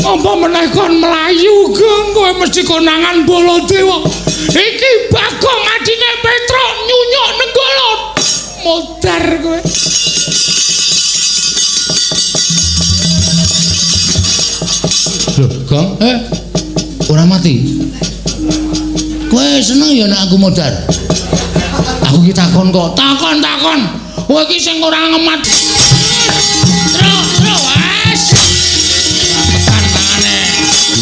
Apa meneh kon mlayu, Gong? Kowe mesti konangan Baladewa. Iki Bagong adine Petruk nyunyuk Nenggala. Modar kowe. Lho, Gong, ora mati. Kowe seneng ya nek aku modar? Aku ki takon kok. Takon-takon. Kowe iki sing ora ngemat. Truk, truk, wes. Tekan tangane.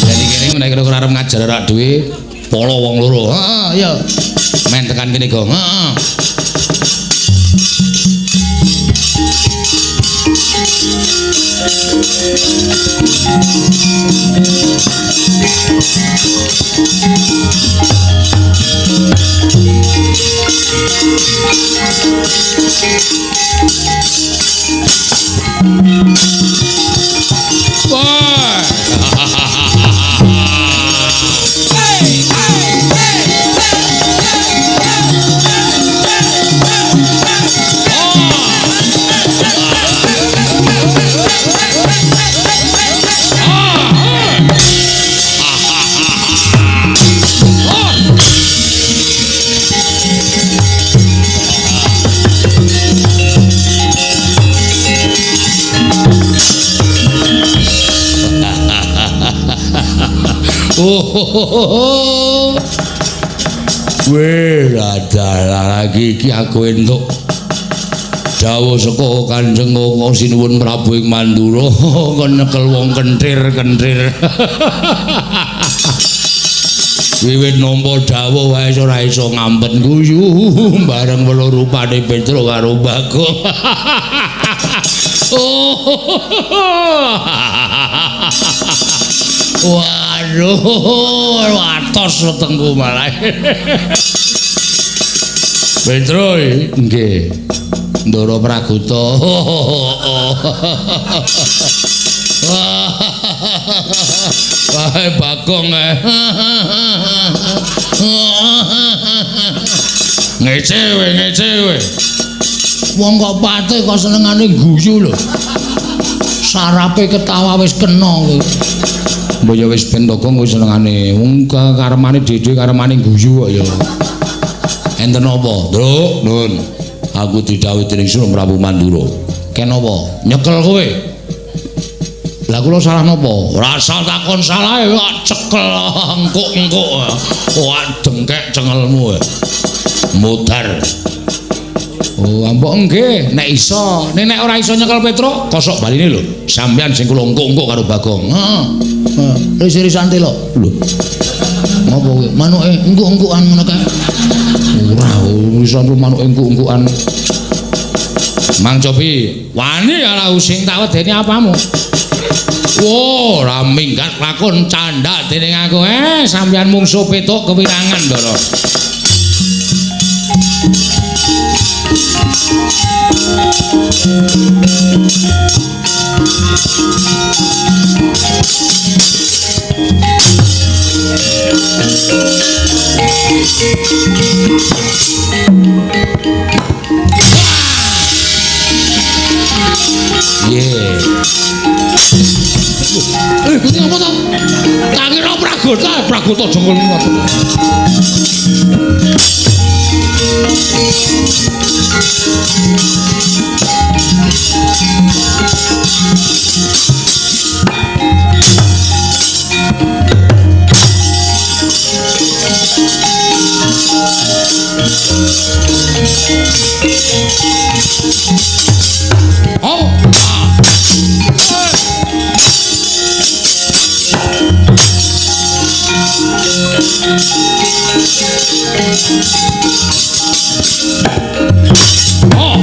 Dadi kene nek kira-kira arep ngajar rak dhewe, polo wong loro. Heeh, iya. Men tekan kene, Gong. Heeh. Wah. Oh. Weh, adalah lagi iki aku entuk dawuh saka Kanjeng Sinuwun Prabu ing Mandura kon nyekel wong kenthir-kenthir. Wiwit nampa dawuh wae ora iso ngampet guyu bareng weluh rupane Petruk karo Bagong. Waduh, watos wetengku malah. Petruk, nggih. Ndara Praguta. Wah, Bagong. Ngece kowe, ngece kowe. Wong kok pate kok senengane guyu lho. Sarape ketawa wis kena kowe. Mbok ya wis ben to Gong kowe senengane. Wong karemane dhewe karemane guyu kok ya. Enten apa, Ndruk? Nun. Aku didhawuhi dening Sunan Prabu Mandura. Ken apa? Nyekel kowe. Lah kula salah napa? Ora usah takon salahe kok cekel engkuk-engkuk. Wah, dengkek cengelmu. Modar. Oh, ambok nggih, nek iso. Nek nek ora iso nyekel Petruk, kosok baline lho. Sampeyan sing kula engkuk-engkuk karo Bagong. Heeh. Heeh. Ris-risan telo. Lho. Ngopo kowe? Manuke engkuk-engkukan ngono kae. Ora, iso manuke engkuk-engkukan. Mang Copi, wani ala sing tak wedeni apamu? Wo, ora minggat lakon candhak dening aku. Sampeyan mungsuh Petruk kewirangan, Ndara. Yeah. Kuwi apa to? Tak kira Pragota, Pragota jengkol ngoten. Oh. Oh.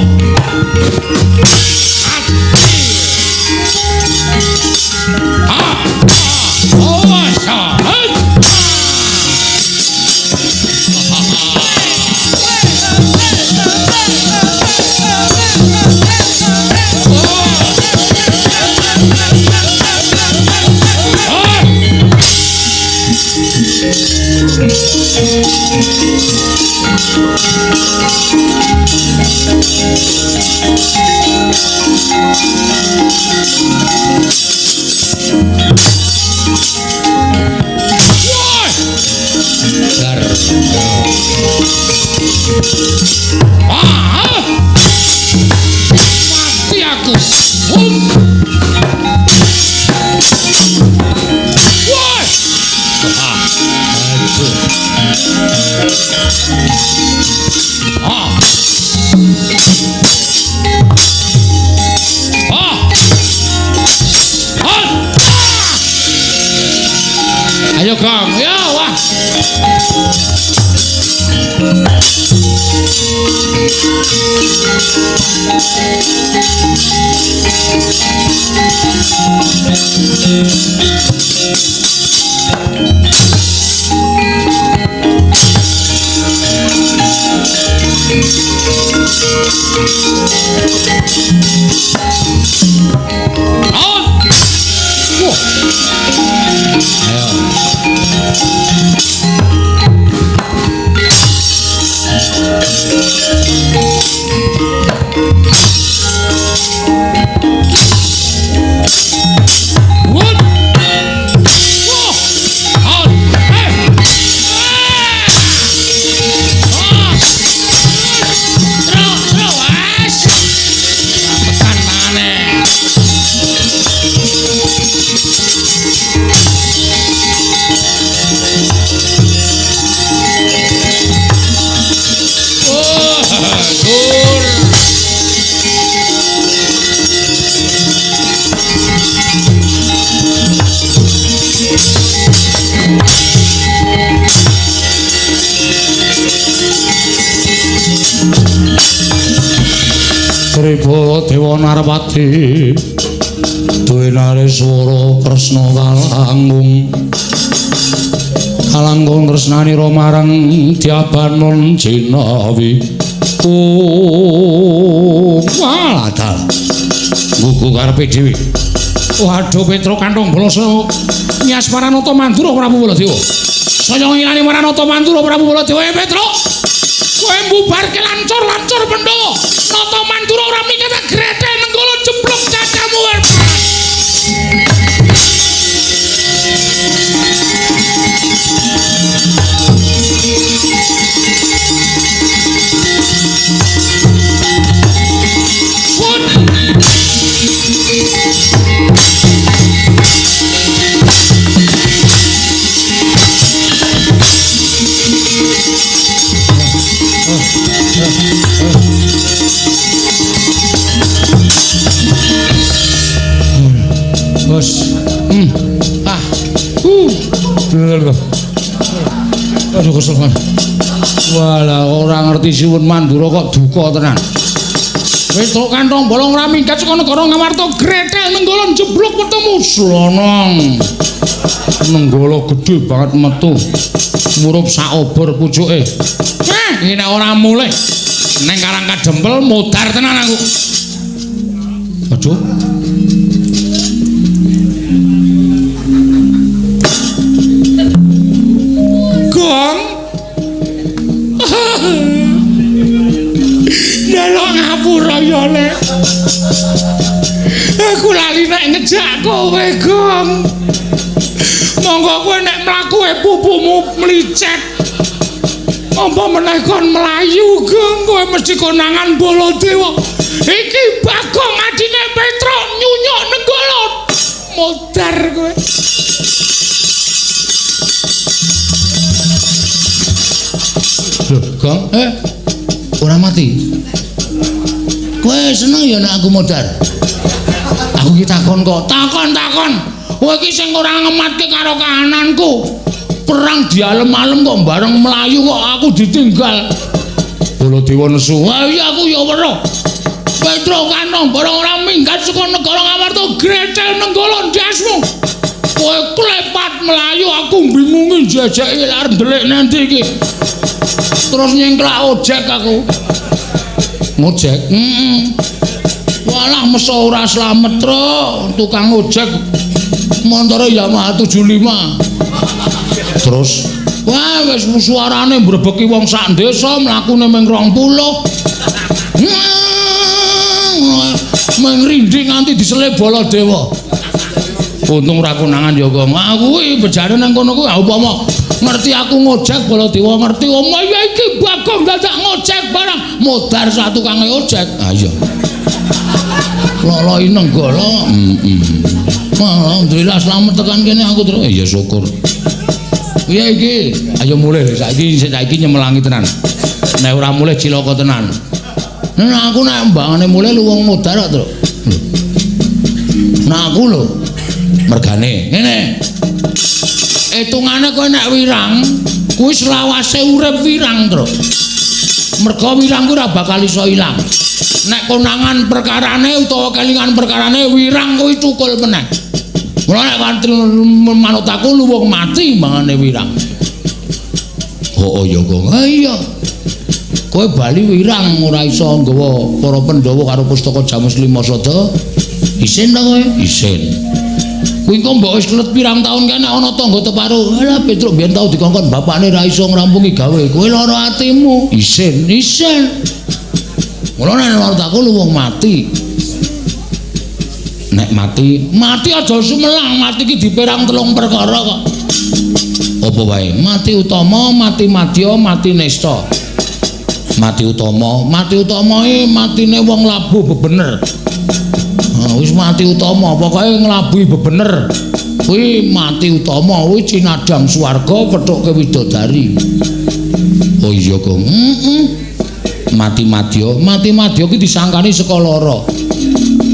Ah! Mati aku. Woi. Ah. Aduh. Ah. Ah. Ah. Ayo Gong, ya wah. On. Wah. Ayo. What? Wah. On. Eh. Ah. Terus, terus, wes. Tekan tangane. Oh, dur. Tripala Dewa Narpati duwe nareswara Kresna kalangkung kalangkung tresnanira marang Dyabanon Jinawi. Oh, walah gugu karepe dhewe. Waduh Petruk Kantong Boloso nyas Paranata Mandura Prabu Baladewa. Saya ngilani Paranata Mandura Prabu Baladewa. Petruk, kowe mbubarke lancur-lancur Pandhawa. Nata Mandura ora minggat gretel nenggala jeblok cacamu. Bos. Ah. Aduh kesel banget. Walah ora ngerti Siwun Mandura kok duka tenan. Petruk Kantong Bolong ora minggat saka negara Ngamarta gretel nenggala jeblok metumu slonong. Nenggala gedhe banget metu. Murup sak obor pucuke. Iki nek ora mulih neng Karang Kadempel modar tenan aku. Aduh. Gong. Njaluk ngapura ya, Lek. Aku lali nek ngejak kowe, Gong. Monggo kowe nek mlaku pupumu mlicet. Apa meneh kon mlayu, Gong? Kowe mesti konangan Baladewa. Iki Bagong adine Petruk nyunyuk nenggala. Modar kowe. Loh, Gong, ora mati. Kowe seneng ya nek aku modar? Aku ki takon kok. Takon-takon. Kowe iki sing ora ngematke karo kahananku. Perang dialem-alem kok bareng mlayu kok aku ditinggal. Baladewa nesu. Wah iya aku ya weruh. Petruk Kantong Bolong ora minggat saka negara Ngamarta gretel nenggala ndasmu. Kowe klepat mlayu aku bingungi jajake arep ndelik nanti iki. Terus nyengklak ojek aku. Ngojek? Heeh. Walah meso ora slamet, Truk. Tukang ojek montore Yamaha 75. Terus wah wis suarane mbrebeki wong sak desa mlakune ming 20. Ming rinding nganti disele Baladewa. Untung ora konangan ya, Gong. Aku kuwi bejane nang kono kuwi upama ngerti aku ngojek Baladewa ngerti omah ya iki Ki Bagong dadak ngojek barang modar sak tukange ojek. Ha iya. Loloi Nenggala. Heeh. Alhamdulillah slamet tekan kene aku terus. Ya syukur. Piye iki? Ayo mulih saiki saiki nyemelangi tenan. Nek ora mulih cilaka tenan. Nek aku nek mbangane mulih lu wong modar kok, Truk. Nah aku lho mergane ngene. Hitungane kowe nek wirang kuwi selawase urip wirang, Truk. Merga wirang kuwi ora bakal iso ilang. Nek konangan perkarane utawa kelingan perkarane wirang kuwi cukul meneh. Mula nek wantri manut aku luwung mati mbangane wirang. Oh iya kok. Ha iya. Kowe bali wirang ora iso nggawa para Pandhawa karo pustaka Jamus Lima Sada. Isin ta kowe? Isin. Kuwi kok mbok wis kelet pirang taun kene ana tangga teparo. Alah Petruk biyen tau dikongkon bapakne ra iso ngrampungi gawe. Kowe lara atimu. Isin, isin. Mula nek manut aku luwung mati. Nek mati, mati aja sumelang, mati iki diperang telung perkara kok. Apa wae? Mati utama, mati madya, mati nista. Mati utama, mati utama iki matine wong labuh bebener. Nah, wis mati utama, pokoke nglabuhi bebener. Kuwi mati utama, kuwi cinadang swarga pethuke widodari. Oh iya, Gong. Heeh. Mati madya, mati madya ki disangkani saka lara.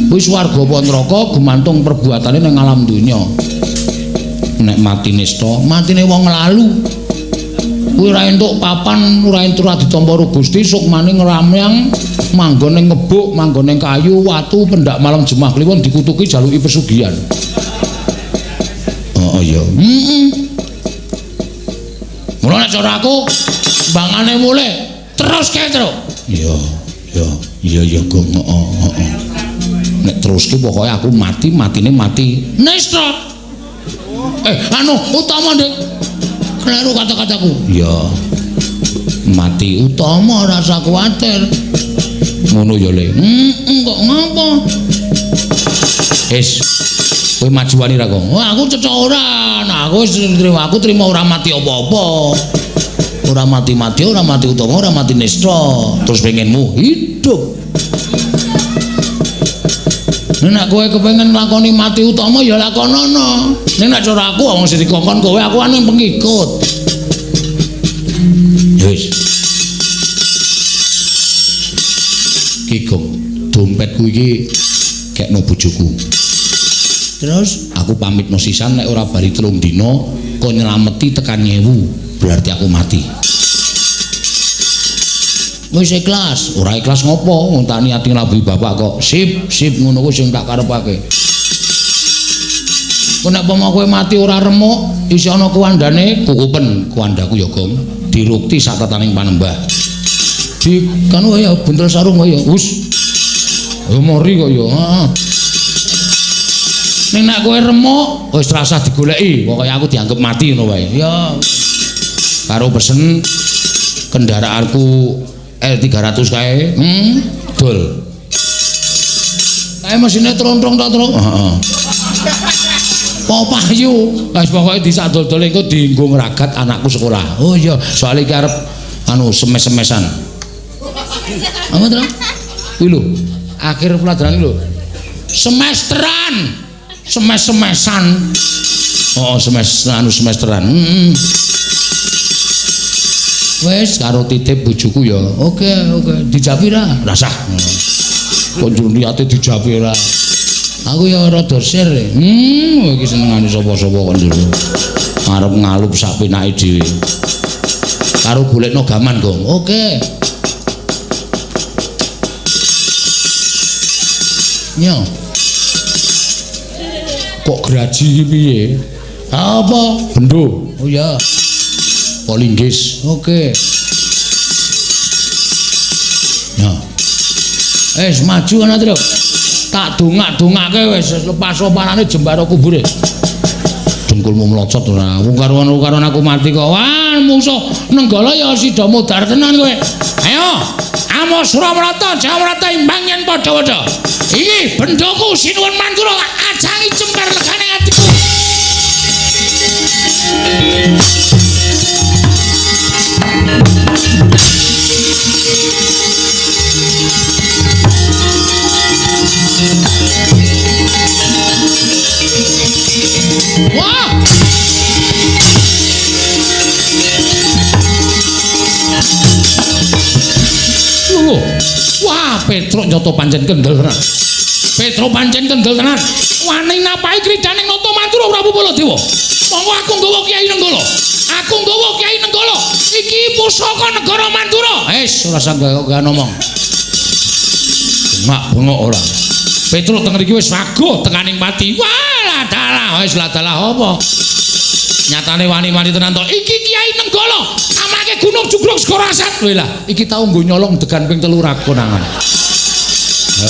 Kuwi swarga apa neraka gumantung perbuatane ning alam donya. Nek mati nista, matine wong lalu. Kuwi ora entuk papan, ora entuk ora ditampa karo Gusti, sukmane ngramyang manggon ning ngebuk, manggon ning kayu, watu, pendak malam Jemah Kliwon dikutuki jaluki pesugihan. Oh iya. Heeh. Mula nek cara aku mbangane mulih terus kae, Truk. Iya, iya, iya ya Gong, heeh, heeh. Nek terus ki pokoke aku mati, matine mati nista. Anu utama, Dik. Kleru kata-kataku. Iya. Mati utama rasa kuwatir. Ngono ya, Le. Heeh, kok ngapa? Wis. Kowe majuani ra, Gong? Wah, aku cecok ora. Nah, aku wis trimo, aku trimo ora mati apa-apa. Ora mati-mati, ora mati utama, ora mati nista. Terus pengenmu hidup. Nek kowe kepengin nglakoni mati utama ya lakonono. Ning nek cara aku wong sing dikongkon kowe aku anu pengikut. Ya wis. Ki Gong, dompetku iki kekno bojoku. Terus aku pamitno sisan nek ora bali 3 dina kok nyelameti tekan 1000, berarti aku mati. Wis ikhlas, ora ikhlas ngopo? Wong tak niati nglabuhi bapak kok. Sip, sip ngono kuwi sing tak karepake. Kok nek pomo kowe mati ora remuk, isih ana kuwandane, kukupen kuwandaku ya, Gong. Dirukti satataning panembah. Di kanu ya buntel sarung ya. Wus. Ya mori kok ya. Heeh. Ning nek kowe remuk, wis rasah digoleki, pokoke aku dianggep mati ngono wae. Ya. Karo pesen kendaraanku L300 kae, dol. Kae mesine trontrong ta, Truk? Heeh. Apa payu? Wis pokoke disadol-dol engko dienggo ngragat anakku sekolah. Oh iya, soalé iki arep anu semes-semesan. Apa, Truk? Kuwi lho, akhir pelajaran iki lho. Semesteran. Semes-semesan. Oh, anu semesteran. Heeh. Wis karo titip bojoku ya. Oke, oke. Dijapi ra? Rasah. Kok njur niate dijapi ra? Aku ya rada sir. Iki senengane sapa-sapa kok njur. Arep ngalup sak penake dhewe. Karo golekno gaman, Gong. Oke. Nyo. Kok graji iki piye? Apa? Bendo. Oh iya. Polinggis. Oke. Ya. Wis maju ana, Truk. Tak dongak-dongake wis lepas opanane jembara kubure. Dengkulmu mlocot ora. Wong karuan-karuan aku mati kok. Wah, mungsuh Nenggala ya sida modar tenan kowe. Ayo, Amo Suramarta, Jawarata imbang yen padha-padha. Iki bendoku Sinuwun Mandura tak ajangi jembar legane atiku. Wah. Lho. Wah, Petruk nyata pancen kendel tenan. Petruk pancen kendel tenan. Wani napahi kridaning Nata Mandura Prabu Baladewa. Monggo aku nggawa Kyai Nenggala. Aku nggawa Kyai Nenggala. Iki pusaka negara Mandura. Wis ora usah gawe ngomong. Bengak bengok ora. Petruk teng mriki wis waguh tekaning pati. Wah, ladalah wis ladalah apa? Nyatane wani-wani tenan to. Iki Kyai Nenggala amake Gunung Jugruk Segara Asat. Lho lah, iki tau nggo nyolong degan ping 3 konangan. Ya.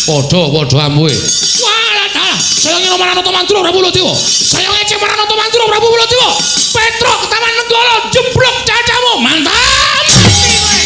Padha-padha ampuhe. Wah, ladalah. Saya ngene marang Nata Mandura Prabu Baladewa. Saya ngece marang Nata Mandura Prabu Baladewa. Petruk Taman Nenggala jeblok dadamu. Mantap. Mati kowe.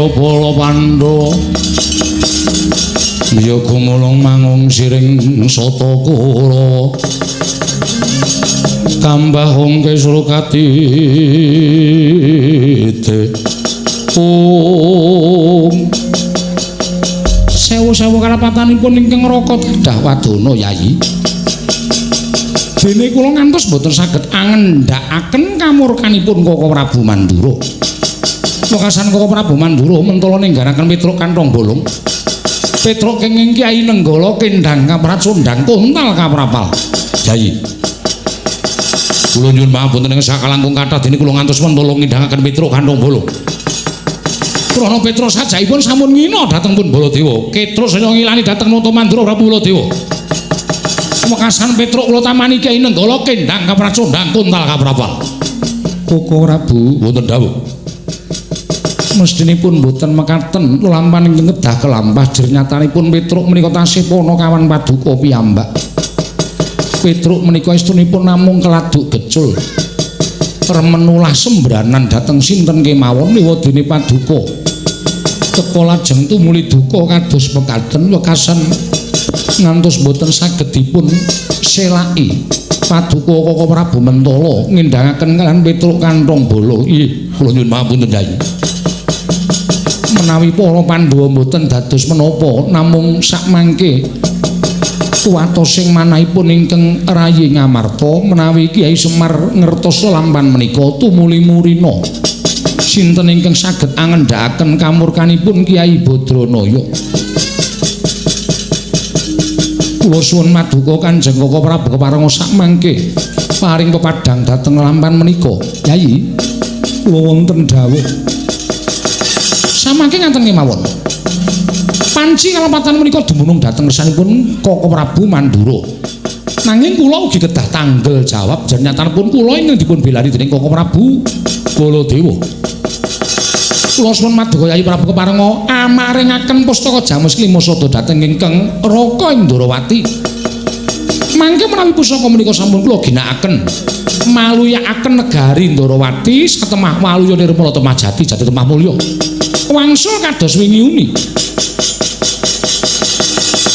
Bala Pandhawa ya gumulung mangung siring sata Kurawa kambahung kesra katite om sewu-sewu karapatanipun ingkang raka dadah wadana Yayi dene kula ngantos boten saged angendhakaken kamurkanipun Koko Prabu Mandura. Wekasan Koko Prabu Mandura mentala ninggaraken Petruk kanthong bolong. Petruk kenging Kyai Nenggala kendhang kapracundhang kontal kaprapal. Yayi. Kula nyuwun pangapunten ing sakalangkung kathah dene kula ngantos mentala ngindhangaken Petruk kanthong bolong. Krana Petruk sajaipun sampun ngina dhateng pun Baladewa. Ketruk saya ngilani dhateng Nata Mandura Prabu Baladewa. Wekasan Petruk kula tamani Kyai Nenggala kendhang kapracundhang kontal kaprapal. Koko Prabu wonten dawuh. Mestinipun boten mekaten lelampahan ingkang kedah kelampah jernyatanipun Petruk menika tasih panakawan paduka piyambak. Petruk menika estunipun namung keladuk gecul. Remenulah sembranan dhateng sinten kemawon liwadene paduka. Teka lajeng tumuli duka kados mekaten wekasan ngantos boten saged dipun selaki. Paduka Koko Prabu Mentala ngindhangaken kaliyan Petruk kanthong bala. Inggih, kula nyuwun pangapunten Yayi. Menawi para Pandhawa mboten dados menapa namung sakmangke kuwatosing manahipun ingkang rayi Ngamarta menawi Kyai Semar ngertos lelampahan menika tumuli murina sinten ingkang saged angendhakaken kamurkanipun Kyai Badranaya. Kula suwun maduka Kanjeng Koko Prabu keparenga sakmangke paring pepadhang dhateng lelampahan menika. Yayi, kula wonten dawuh. Samangke ngaten kemawon. Panci kalempatan menika dumunung dhateng ngersanipun Koko Prabu Mandura. Nanging kula ugi kedah tanggel jawab jernyatanipun kula ingkang dipun belani dening Koko Prabu Baladewa. Kula suwun maduka Yayi Prabu keparenga amaringaken pustaka Jamus Klima Sada dhateng ingkang Raka Indrawati. Mangke menawi pusaka menika sampun kula ginakaken maluyakaken negari Ndrawati satemah waluya nirmala temah jati jati temah mulya. Wangsul kados wingi uni.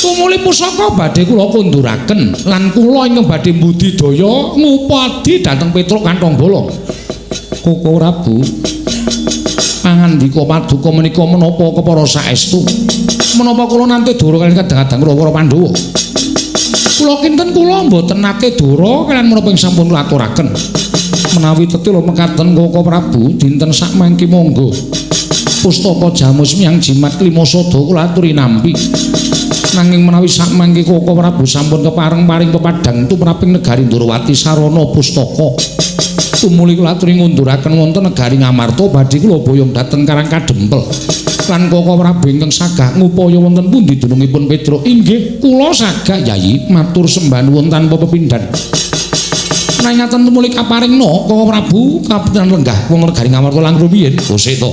Tumuli pusaka badhe kula konduraken lan kula ingkang badhe mbudidaya ngupadi dhateng Petruk kanthong bolong. Koko Prabu pangandika paduka menika menapa kepara saestu? Menapa kula nate dora kaliyan kadang-kadang kula para Pandhawa? Kula kinten kula mboten nate dora kaliyan menapa ing sampun kula aturaken. Menawi tetela mekaten Koko Prabu dinten sakmangke monggo. Pustaka Jamus Miang Jimat Klimasada kula aturi nampi. Nanging menawi sakmangke Koko Prabu sampun kepareng paring pepadhang tumraping negari Ndorowati sarana pustaka. Tumuli kula aturi ngunduraken wonten negari Ngamarta badhe kula boyong dhateng Karang Kadempel. Lan Koko Prabu ingkang sagah ngupaya wonten pundi dunungipun Petruk? Inggih, kula sagah Yayi, matur sembah nuwun tanpa pepindhan. Nanging ngaten tumuli kaparingna Koko Prabu kapitan lenggah wong negari Ngamarta lang rumiyin. Bosek to.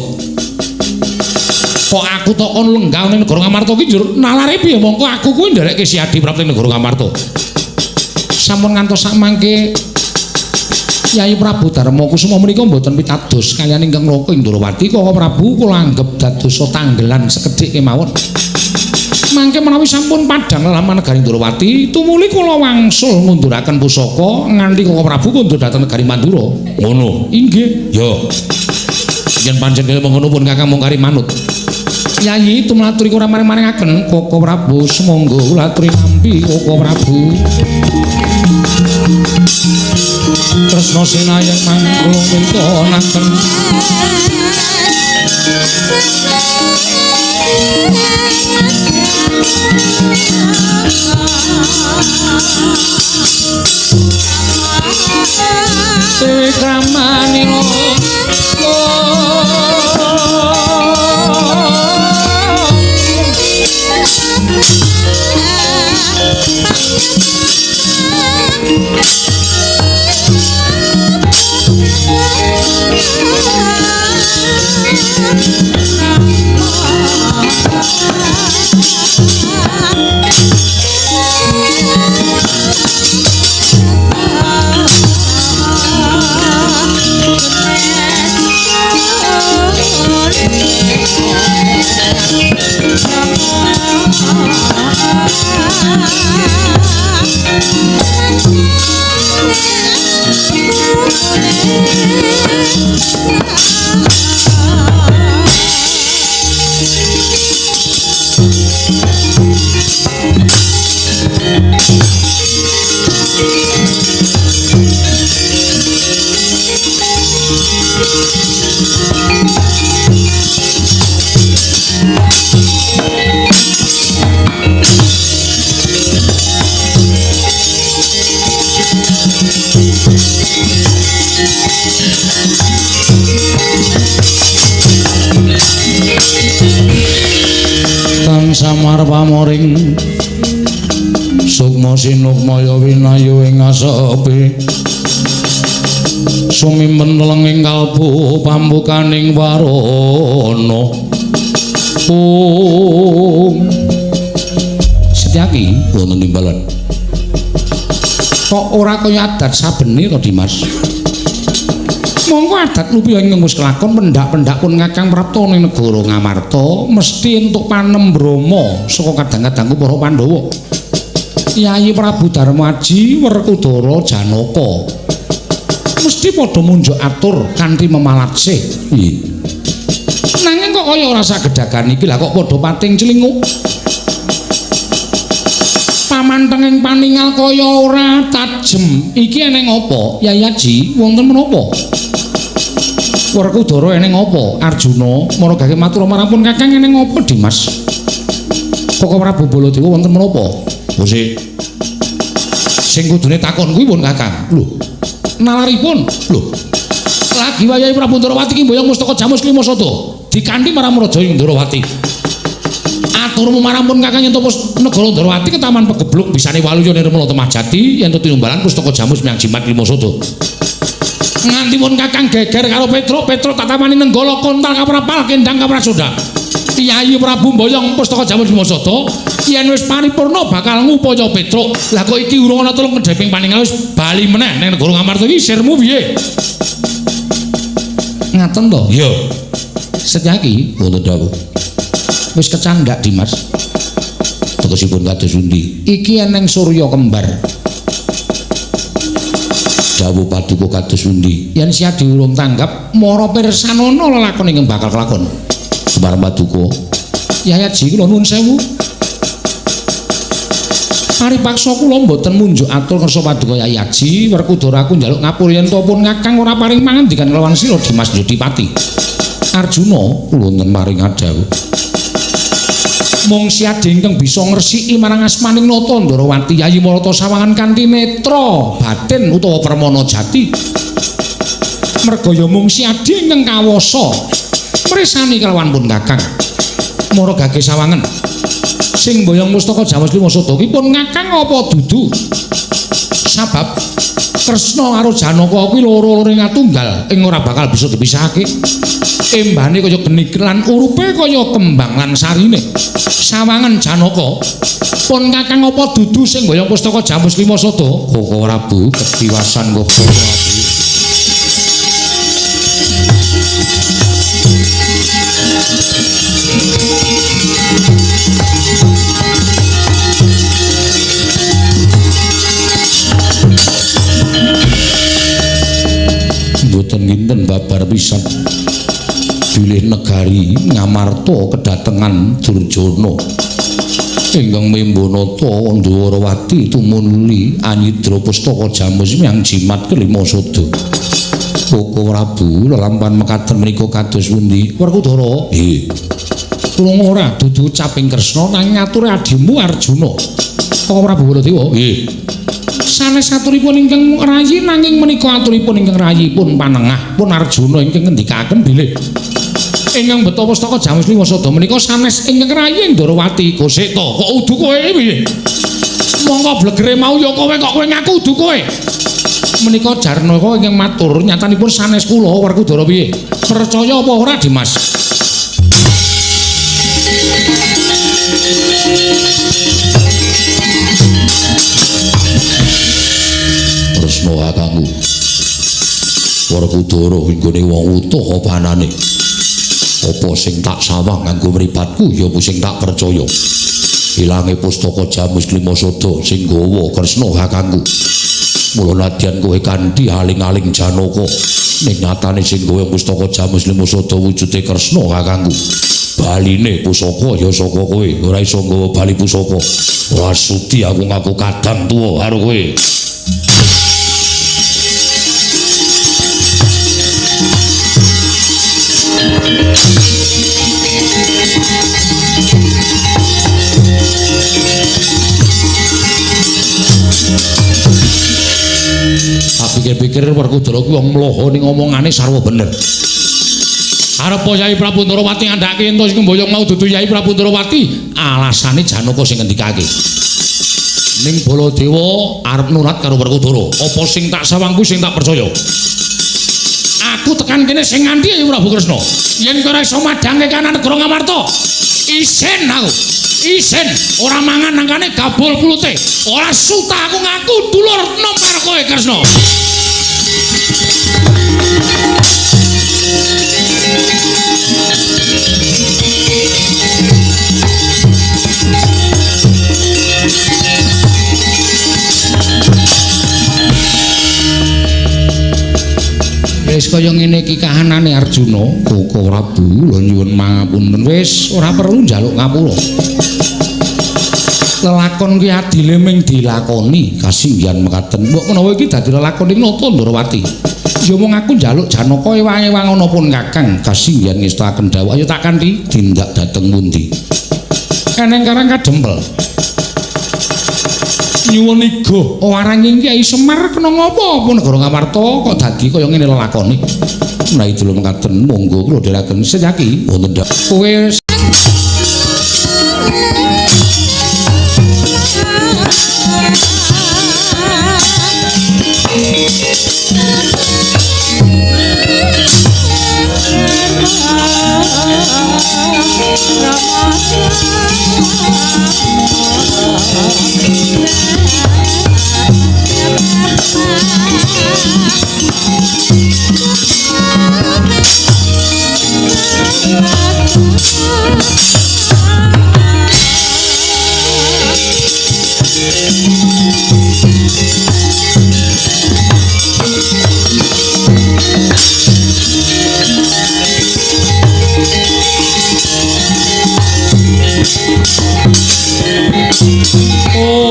Kok aku tok kon lenggah ning negara Ngamarta ki njur nalare piye mongko aku kuwi nderekke Si Adi Prapti negara Ngamarta. Sampun ngantos sakmangke Yayi Prabu Darma Kusuma menika mboten pitados kaliyan ingkang Raka Indrawati. Koko Prabu kula anggep dadosa tanggelan sekedhik kemawon. Mangke menawi sampun padhang lelaman negari Ndrawati, tumuli kula wangsul ngunduraken pusaka nganti Koko Prabu kondur dhateng negari Mandura. Ngono. Inggih. Ya. Yen pancen kaya mengkono pun Kakang mung kari manut. Yayi tumlaturi kula maring-maringaken Koko Prabu sumangga kula aturi nampi Koko Prabu. Tresna sinayan mangkula mintonaken Dewi Kramanira. Samar pamoring sukma sinukmaya winayu ing asepi sumimpen lenging kalbu pambukaning warana. Om Setyaki wonten timbalan. Kok ora kaya adat sabene to Dimas? Monggo adat lupi ingkang wis kelakon pendak-pendak pun Kakang prapta ning negara Ngamarta mesti entuk panembrama saka kadang-kadangku para Pandhawa. Yayi Prabu Darmaji Werkudara Janaka mesti padha munjuk atur kanthi memalatsih. Nanging kok kaya ora sagedagan iki lah kok padha pating celinguk. Pamantenging paningal kaya ora tajem. Iki eneng apa? Yayi Aji wonten menapa? Werkudara eneng apa? Arjuna maragake matur marapun Kakang eneng apa Dimas? Koko Prabu Baladewa wonten menapa? Bose. Sing kudune takon kuwi pun Kakang. Lho. Nalaripun. Lho. Lagi wayahe Prabu Ndrawati ki mboyong mustaka Jamus Klimasada dikanthi marang Raja Ndrawati. Aturmu marang pun Kakang yen negara Ndrawati ketaman pegebluk bisane waluya nirmala Temah Jati yen tinumbalan pustaka Jamus Miang Jimat Klimasada. Nganti pun Kakang geger karo Petruk, Petruk tak tamani Nenggala kontal kaprapal kendang kaprasoda. Yayi Prabu mboyong pustaka Jamus Klimasada yen wis paripurna bakal ngupaya Petruk. Lah kok iki urung ana telung kedheping paningal wis bali meneh ning negara Ngamarta iki sirmu piye? Ngaten to? Iya. Setyaki wonten dawuh. Wis kecandhak Dimas. Tegesipun kados pundi? Iki eneng surya kembar. Dawuh paduka kados pundi? Yen Siadi urung tanggap, mara pirsanana lelakon ingkang bakal kelakon. Semar paduka. Yayi Aji kula nuwun sewu. Paripaksa kula mboten munjuk atur kersa paduka Yayi Aji, Werkudara aku njaluk ngapura yen to pun Kakang ora paring pangandikan kelawan sira Dimas Jodipati. Arjuna kula wonten maring dawuh. Mung siade ingkang bisa ngresiki marang asmaning Nata Ndrawati Yayi Marata sawangan kanthi netra batin utawa permana jati. Merga ya mung siade ingkang kawasa mresani kelawan pun Kakang. Mara gage sawangan sing mboyong pustaka Jamus Lima Sada ki pun Kakang apa dudu? Sabab Kresna karo Janaka kuwi loro-lorone ngatunggal ing ora bakal bisa dipisahake. Embane kaya geni lan urupe kaya kembang lan sarine. Sawangan Janaka pun Kakang apa dudu sing mboyong pustaka Jamus Lima Sada? Koko Prabu ketiwasan Koko Prabu. Mboten kinten babar pisan. Bilih negari Ngamarta kedatengan Durjana ingkang membanata Ndwarawati tumuli anyidra pustaka Jamus yang jimat kelima sada. Koko Prabu lelampahan mekaten menika kados pundi? Werkudara? Nggih. Krungu ora dudu caping Kresna nanging ngatur adimu Arjuna. Koko Prabu Baladewa? Nggih. Sanes aturipun ingkang rayi nanging menika aturipun ingkang rayi pun panengah pun Arjuna ingkang ngendikaken bilih ingkang beto pustaka Jamus Lima Sada menika sanes ingkang rayi Ndrawati. Goseta kok udu kowe piye? Monggo blegere mau ya kowe kok kowe ngaku udu kowe. Menika Jarnaka ingkang matur nyatanipun sanes kula Werkudara piye? Percaya apa ora Dimas? Kresna kakangku. Werkudara nggone wong utuh apa anane? Apa sing tak sawang nganggo mripatku ya apa sing tak percaya. Ilange pustaka Jamus Lima Sada sing gawa Kresna kakangku. Mula nadyan kowe kanthi aling-aling Janaka ning nyatane sing gawa pustaka Jamus Lima Sada wujude Kresna kakangku. Baline pusaka ya saka kowe, ora iso nggawa bali pusaka. Ora sudi aku ngaku kadang tuwa karo kowe. Tak pikir-pikir Werkudara kuwi wong mloho ning omongane sarwa bener. Arep Yai Prabu Ndrawati ngandhake ento sing mboyong mau dudu Yai Prabu Ndrawati, alasane Janaka sing ngendikake. Ning Baladewa arep nurat karo Werkudara, apa sing tak sawang kuwi sing tak percaya. Aku tekan kene sing nganti ya Prabu Kresna. Yen kowe ora iso madhange kanan negara Ngamarta, isin aku. Isin ora mangan nangkane gabul pulute. Ora suta aku ngaku dulur nom karo kowe Kresna. Wis kaya ngene iki kahanane Arjuna, Koko Prabu, lha nyuwun pangapunten wis ora perlu njaluk ngapura. Lelakon ki adile ming dilakoni, kasinggihan mekaten. Mbok menawa iki dadi lelakon ing Nata Ndrawati. Ya mung aku njaluk Janaka ewang-ewang ana pun Kakang, kasinggihan ngestakaken dawuh. Ayo tak kanthi tindak dhateng pundi. Eneng karang kadempel. Nyuwun iga waranging Kyai Semar kena ngapa apa negara Ngamarta kok dadi kaya ngene lelakone. Menawi dulur mekaten monggo kula dherekaken sejaki wonten kowe. Oh.